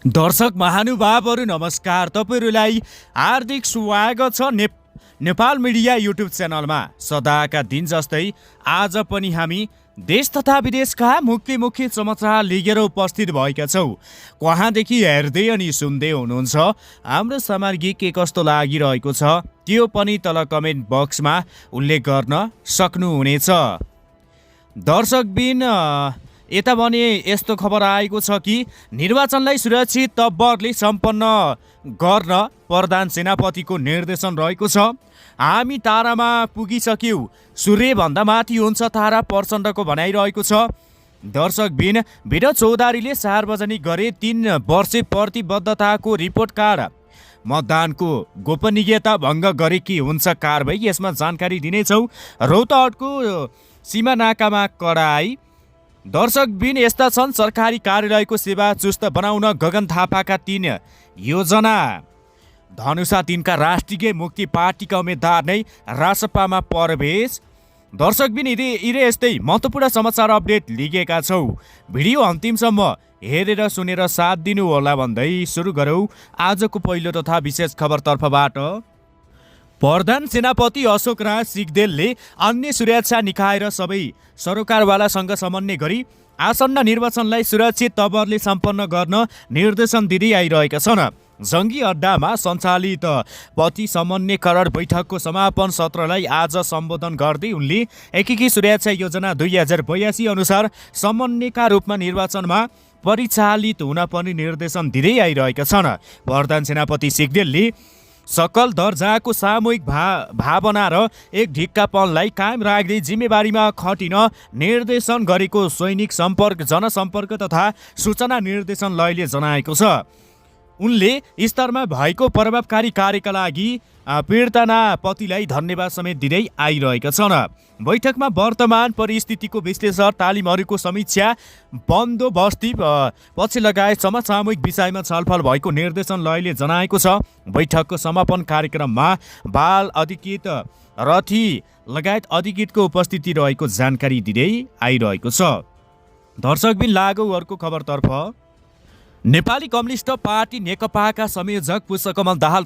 दर्शक महानुभावहरू नमस्कार। तपाईहरुलाई हार्दिक स्वागत छ नेपाल मिडिया युट्युब च्यानलमा। सदाका दिन जस्तै आज पनि हामी देश तथा विदेशका मुख्य समाचार लिएर उपस्थित भएका छौँ। कहाँदेखि हेर्दै अनि सुन्दै हुनुहुन्छ, हाम्रो सामग्री के कस्तो लागिरहेको छ त्यो पनि तल कमेन्ट बक्समा उल्लेख गर्न सक्नुहुनेछ। दर्शकबिन यता भने यस्तो खबर आएको छ कि निर्वाचनलाई सुरक्षित तब्बरले सम्पन्न गर्न प्रधान सेनापतिको निर्देशन रहेको छ। हामी तारामा पुगिसक्यौँ, सूर्यभन्दा माथि हुन्छ तारा, प्रचण्डको भनाइरहेको छ। दर्शकबिन विनोद चौधरीले सार्वजनिक गरे 3 वर्षे प्रतिबद्धताको रिपोर्ट कार्ड। मतदानको गोपनीयता भङ्ग गरेकी हुन्छ कारबाही, यसमा जानकारी दिनेछौँ। रौतहटको सीमा नाकामा कडाई। दर्शकबिन यस्ता छन् सरकारी कार्यालयको सेवा चुस्त बनाउन गगन थापाका 3 योजना। धनुषा 3 का राष्ट्रिय मुक्ति पार्टीका उम्मेद्वार नै रासपामा प्रवेश। दर्शकबिन यस्तै महत्त्वपूर्ण समाचार अपडेट लिएका छौँ। भिडियो अन्तिमसम्म हेरेर सुनेर साथ दिनुहोला भन्दै सुरु गरौँ आजको पहिलो तथा विशेष खबरतर्फबाट। प्रधान सेनापति अशोक राज सिग्देलले अन्य सुरक्षा निकाय र सबै सरकारवालासँग समन्वय गरी आसन्न निर्वाचनलाई सुरक्षित तवरले सम्पन्न गर्न निर्देशन दिँदै आइरहेका छन्। जङ्गी अड्डामा सञ्चालित पति समन्वयकरण बैठकको समापन सत्रलाई आज सम्बोधन गर्दै उनले एकीकृत सुरक्षा योजना 2082 अनुसार समन्वयका रूपमा निर्वाचनमा परिचालित हुन पनि निर्देशन दिँदै आइरहेका छन्। प्रधान सेनापति सिग्देलले सकल दर्जाको सामूहिक भावना र एक ढिक्कापनलाई कायम राख्दै जिम्मेवारीमा खटिन निर्देशन गरेको सैनिक सम्पर्क, जनसम्पर्क तथा सूचना निर्देशनालयले जनाएको छ। उनले स्तरमा भएको प्रभावकारी कार्यका लागि पीडितापतिलाई धन्यवाद समेत दिँदै आइरहेका छन्। बैठकमा वर्तमान परिस्थितिको विश्लेषण, तालिमहरूको समीक्षा, बन्दोबस्ती पक्ष लगायत समसामयिक विषयमा छलफल भएको निर्देशनालयले जनाएको छ। बैठकको समापन कार्यक्रममा बाल अधिकृत, रथी लगायत अधिकृतको उपस्थिति रहेको जानकारी दिँदै आइरहेको छ। दर्शकबिन लागौ अर्को खबरतर्फ। नेपाली कम्युनिस्ट पार्टी नेकपाका संयोजक पुष्पकमल दाहाल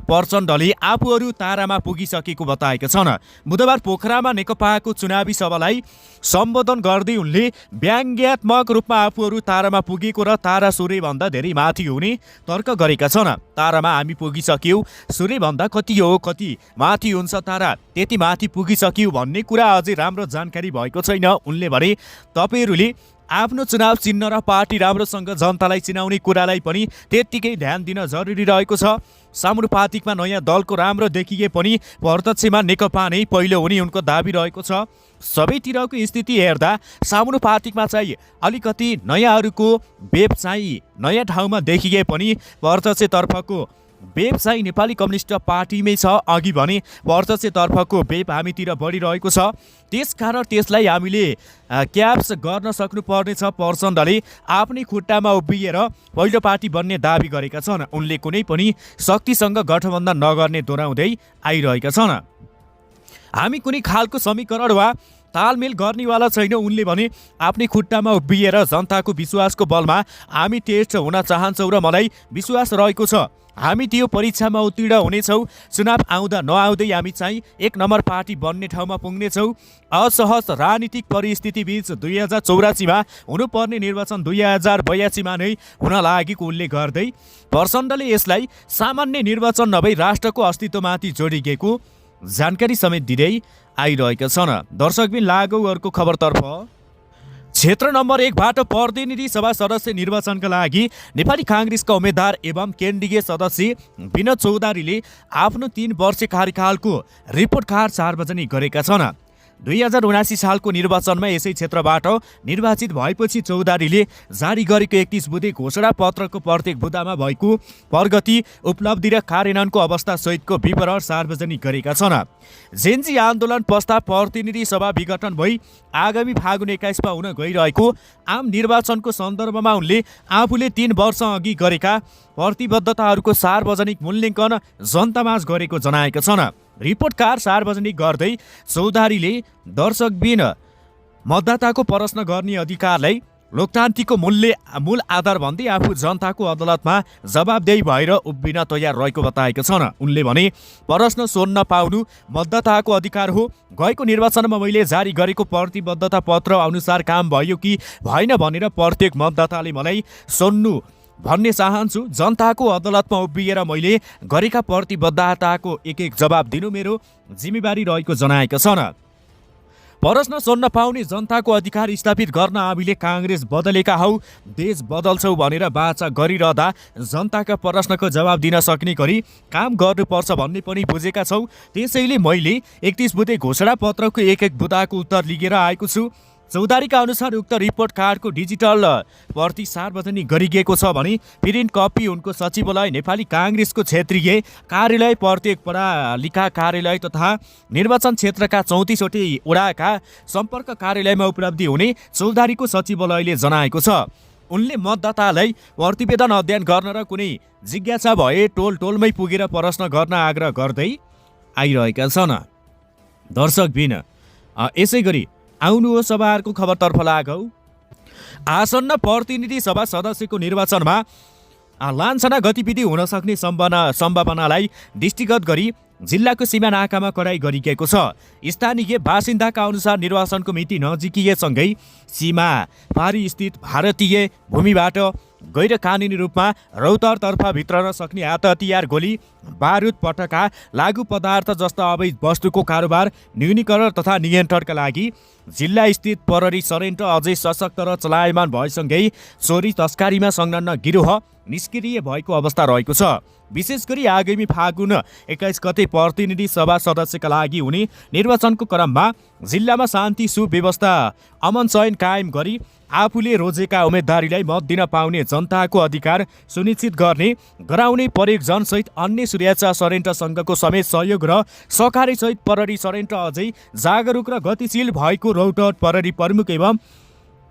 प्रचण्डले आफूहरू तारामा पुगिसकेको बताएका छन्। बुधबार पोखरामा नेकपाको चुनावी सभालाई सम्बोधन गर्दै उनले व्यङ्ग्यात्मक रूपमा आफूहरू तारामा पुगेको र तारा सूर्यभन्दा धेरै माथि हुने तर्क गरेका छन्। तारामा हामी पुगिसक्यौँ, सूर्यभन्दा कति हो, कति माथि हुन्छ तारा, त्यति माथि पुगिसक्यौँ भन्ने कुरा अझै राम्रो जानकारी भएको छैन। उनले भने तपाईहरूले आफ्नो चुनाव चिन्ह र पार्टी राम्रोसँग जनतालाई चिनाउने कुरालाई पनि त्यत्तिकै ध्यान दिन जरुरी रहेको छ। समानुपातिकमा नयाँ दलको राम्रो देखिए पनि प्रत्यक्षमा नेकपा नै पहिलो हुने उनको दाबी रहेको छ। सबैतिरको स्थिति हेर्दा समानुपातिकमा चाहिँ अलिकति नयाँहरूको बेप चाहिँ नयाँ ठाउँमा देखिए पनि प्रत्यक्षतर्फको बेप चाहिँ नेपाली कम्युनिस्ट पार्टीमै छ। अघि भने प्रत्यक्षतर्फको बेप हामीतिर बढिरहेको छ, त्यसकारण त्यसलाई हामीले क्याप्स गर्न सक्नुपर्नेछ। प्रचण्डले आफ्नै खुट्टामा उभिएर पहिलो पार्टी बन्ने दाबी गरेका छन्। उनले कुनै पनि शक्तिसँग गठबन्धन नगर्ने दोहोऱ्याउँदै आइरहेका छन्। हामी कुनै खालको समीकरण वा तालमेल गर्नेवाला छैन। उनले भने आफ्नै खुट्टामा उभिएर जनताको विश्वासको बलमा हामी टेस्ट हुन चाहन्छौँ र मलाई विश्वास रहेको छ हामी त्यो परीक्षामा उत्तीर्ण हुनेछौँ। चुनाव आउँदा नआउँदै हामी चाहिँ 1 नम्बर पार्टी बन्ने ठाउँमा पुग्नेछौँ। असहज राजनीतिक परिस्थिति बीच 2084मा हुनुपर्ने निर्वाचन 2082मा नै हुन लागेको उल्लेख गर्दै प्रचण्डले यसलाई सामान्य निर्वाचन नभई राष्ट्रको अस्तित्वमाथि जोडिएको जानकारी समेत दिँदै आइरहेका छन्। दर्शकबिन लागौ अर्को खबरतर्फ। क्षेत्र नम्बर 1 बाट प्रतिनिधि सभा सदस्य निर्वाचनका लागि नेपाली काङ्ग्रेसका उम्मेद्वार एवं केन्द्रीय सदस्य विनोद चौधरीले आफ्नो 3 वर्षे कार्यकालको रिपोर्ट कार्ड सार्वजनिक गरेका छन्। 2079 सालको निर्वाचनमा यसै क्षेत्रबाट निर्वाचित भएपछि चौधरीले जारी गरेको 31 बुँदे घोषणा पत्रको प्रत्येक बुँदामा भएको प्रगति, उपलब्धि र कार्यान्वयनको अवस्था सहितको विवरण सार्वजनिक गरेका छन्। जेन्जी आन्दोलन पश्चात प्रतिनिधि सभा विघटन भई आगामी फागुन 21 मा हुन गइरहेको आम निर्वाचनको सन्दर्भमा उनले आफूले 3 वर्ष अघि गरेका प्रतिबद्धताहरूको सार्वजनिक मूल्याङ्कन जनतामाझ गरेको जनाएका छन्। रिपोर्ट कार्ड सार्वजनिक गर्दै चौधरीले दर्शकबिन मतदाताको प्रश्न गर्ने अधिकारलाई लोकतान्त्रिकको मूल आधार भन्दै आफू जनताको अदालतमा जवाबदेही भएर उभिन तयार रहेको बताएका छन्। उनले भने प्रश्न सोध्न पाउनु मतदाताको अधिकार हो। गएको निर्वाचनमा मैले जारी गरेको प्रतिबद्धता पत्र अनुसार काम भयो कि भएन भनेर प्रत्येक मतदाताले मलाई सोध्नु भन्ने चाहन्छु। जनताको अदालतमा उभिएर मैले गरेका प्रतिबद्धताको एक जवाब दिनु मेरो जिम्मेवारी रहेको जनाएका छन्। प्रश्न सोध्न पाउने जनताको अधिकार स्थापित गर्न हामीले काङ्ग्रेस बदलेका हौ, देश बदल्छौ भनेर बाचा गरिरहँदा जनताका प्रश्नको जवाब दिन सक्ने गरी काम गर्नुपर्छ भन्ने पनि बुझेका छौँ। त्यसैले मैले 31 बुँदे घोषणा पत्रको एक बुँदाको उत्तर लिएर आएको छु। चौधारीका अनुसार उक्त रिपोर्ट कार्डको डिजिटल प्रति सार्वजनिक गरिएको छ भने प्रिन्ट कपी उनको सचिवालय नेपाली काङ्ग्रेसको क्षेत्रीय कार्यालय प्रत्येक प्रणालीका कार्यालय तथा निर्वाचन क्षेत्रका 34वटै वडाका सम्पर्क कार्यालयमा उपलब्धि हुने चौधारीको सचिवालयले जनाएको छ। उनले मतदातालाई प्रतिवेदन अध्ययन गर्न र कुनै जिज्ञासा भए टोलमै पुगेर प्रश्न गर्न आग्रह गर्दै आइरहेका छन्। दर्शकबिन यसै गरी आउनुहोस् सभाहरूको खबरतर्फ लागौँ। आसन्न प्रतिनिधि सभा सदस्यको निर्वाचनमा लान्छना गतिविधि हुन सक्ने सम्भावनालाई दृष्टिगत गरी जिल्लाको सीमा नाकामा कडाई गरिएको छ। स्थानीय बासिन्दाका अनुसार निर्वाचनको मिति नजिकिएसँगै सीमा पारी स्थित भारतीय भूमिबाट गैर कानुनी रूपमा रौतरतर्फ भित्रन सक्ने हात हतियार, गोली बारुद, पटका, लागु पदार्थ जस्ता अवैध वस्तुको कारोबार न्यूनीकरण तथा नियन्त्रणका लागि जिल्ला स्थित प्रहरी सरेन्ट अझै सशक्त र चलायमान भएसँगै चोरी तस्कारीमा संलग्न गिरोह निष्क्रिय भएको अवस्था रहेको छ। विशेष गरी आगामी फागुन 21 गते प्रतिनिधि सभा सदस्यका लागि हुने निर्वाचनको क्रममा जिल्लामा शान्ति सुव्यवस्था अमन चयन कायम गरी आफूले रोजेका उम्मेदवारीलाई मत दिन पाउने जनताको अधिकार सुनिश्चित गराउने प्रहरी जनसहित अन्य सुरक्षा सरेन्ट सङ्घको समेत सहयोग र सहकारीसहित प्रहरी सरेन्ट अझै जागरुक र गतिशील भएको रौतहट प्रहरी प्रमुख एवं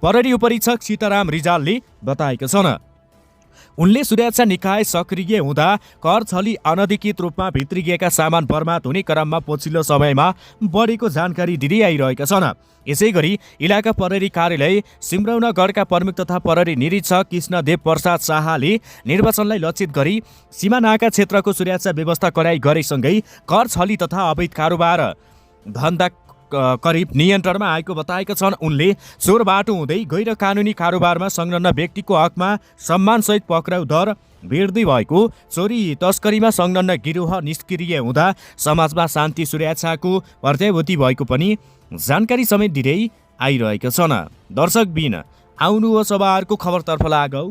प्रहरी उपरीक्षक सीताराम रिजालले बताएका छन्। उनले सुरक्षा निकाय सक्रिय हुँदा कर छली अनधिकृत रूपमा भित्रिएका सामान बर्बाद हुने क्रममा पछिल्लो समयमा बढेको जानकारी दिँदै आइरहेका छन्। यसै गरी इलाका प्रहरी कार्यालय सिमरौनगढका प्रमुख तथा प्रहरी निरीक्षक कृष्णदेव प्रसाद शाहले निर्वाचनलाई लक्षित गरी सीमा नाका क्षेत्रको सुरक्षा व्यवस्था कडाई गरेसँगै कर छली तथा अवैध कारोबार धन्दा करिब नियन्त्रणमा आएको बताएका छन्। उनले चोर बाटो हुँदै गैर कानुनी कारोबारमा संलग्न व्यक्तिको हकमा सम्मानसहित पक्राउ दर बढ्दै भएको, चोरी तस्करीमा संलग्न गिरोह निष्क्रिय हुँदा समाजमा शान्ति सुरक्षाको प्रत्याभूति भएको पनि जानकारी समेत दिँदै आइरहेका छन्। दर्शकबिन आउनुहोस् सभाहरूको खबरतर्फ लागौँ।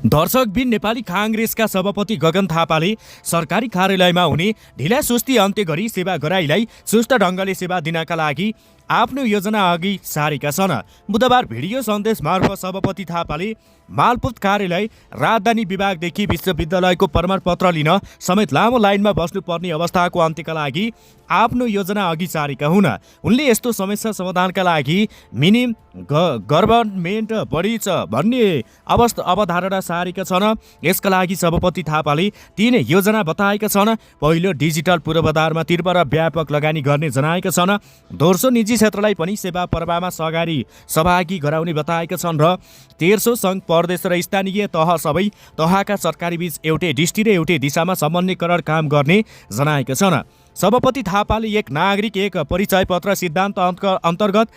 दर्शकबिन नेपाली काङ्ग्रेसका सभापति गगन थापाले सरकारी कार्यालयमा हुने ढिला सुस्ती अन्त्य गरी सेवा गराईलाई सुस्त ढङ्गले सेवा दिनका लागि आफ्नो योजना अघि सारेका छन्। बुधबार भिडियो सन्देश मार्फत सभापति थापाले मालपोत कार्यालय, राजधानी विभागदेखि विश्वविद्यालयको प्रमाणपत्र लिन समेत लामो लाइनमा बस्नुपर्ने अवस्थाको अन्त्यका लागि आफ्नो योजना अघि सारेका हुन्। उनले यस्तो समस्या समाधानका लागि मिनी गभर्नमेन्ट बढी भन्ने अवधारणा सारेका छन्। यसका लागि सभापति थापाले 3 योजना बताएका छन्। पहिलो, डिजिटल पूर्वाधारमा तीव्र र व्यापक लगानी गर्ने जनाएका छन्। दोस्रो, निजी क्षेत्रलाई पनि सेवा प्रवाहमा सहभागी गराउने बताएका छन् र तेस्रो, सङ्घ प्रदेश र स्थानीय तह सबै तहका सरकारबीच एउटै दृष्टि र एउटै दिशामा समन्वयकरण काम गर्ने जनाएका छन्। सभापति थापाले एक नागरिक एक परिचय पत्र सिद्धान्त अन्तर्गत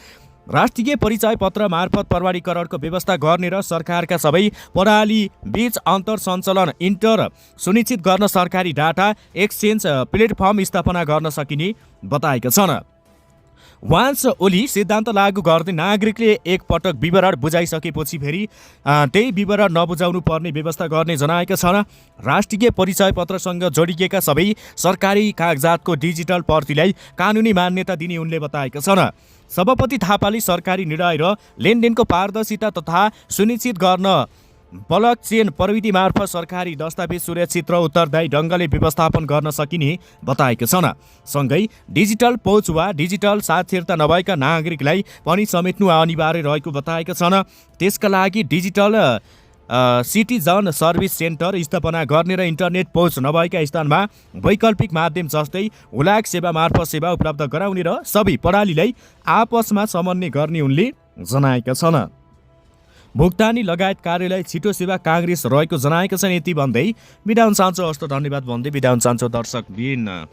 राष्ट्रिय परिचय पत्र मार्फत प्रमाणीकरणको व्यवस्था गर्ने र सरकारका सबै प्रणाली बीच अन्तर सञ्चालन सुनिश्चित गर्न सरकारी डाटा एक्सचेन्ज प्लेटफर्म स्थापना गर्न सकिने बताएका छन्। वान्स ओली सिद्धान्त लागू गर्दै नागरिकले एक पटक विवरण बुझाइसकेपछि फेरि त्यही विवरण नबुझाउनु पर्ने व्यवस्था गर्ने जनाएका छन्। राष्ट्रिय परिचय पत्रसँग जोडिएका सबै सरकारी कागजातको डिजिटल प्रतिलाई कानुनी मान्यता दिने उनले बताएका छन्। सभापति थापाले सरकारी निर्णय र लेनदेनको पारदर्शिता तथा सुनिश्चित गर्न ब्लकचेन प्रविधि मार्फत सरकारी दस्तावेज सुरक्षित र उत्तरदायी ढङ्गले व्यवस्थापन गर्न सकिने बताएका छन्। सँगै डिजिटल पहुँच वा डिजिटल साक्षरता नभएका नागरिकलाई पनि समेट्नु अनिवार्य रहेको बताएका छन्। त्यसका लागि डिजिटल सिटिजन सर्भिस सेन्टर स्थापना गर्ने र इन्टरनेट पहुँच नभएका स्थानमा वैकल्पिक माध्यम जस्तै हुलाक सेवा मार्फत सेवा उपलब्ध गराउने र सबै प्रणालीलाई आपसमा समन्वय गर्ने उनले जनाएका छन्। भुक्तानी लगायत कार्यलाई छिटो सेवा काङ्ग्रेस रहेको जनाएका छन्। यति भन्दै बिदा हुन चाहन्छु। हस्त धन्यवाद भन्दै बिदा हुन चाहन्छु दर्शकबिन।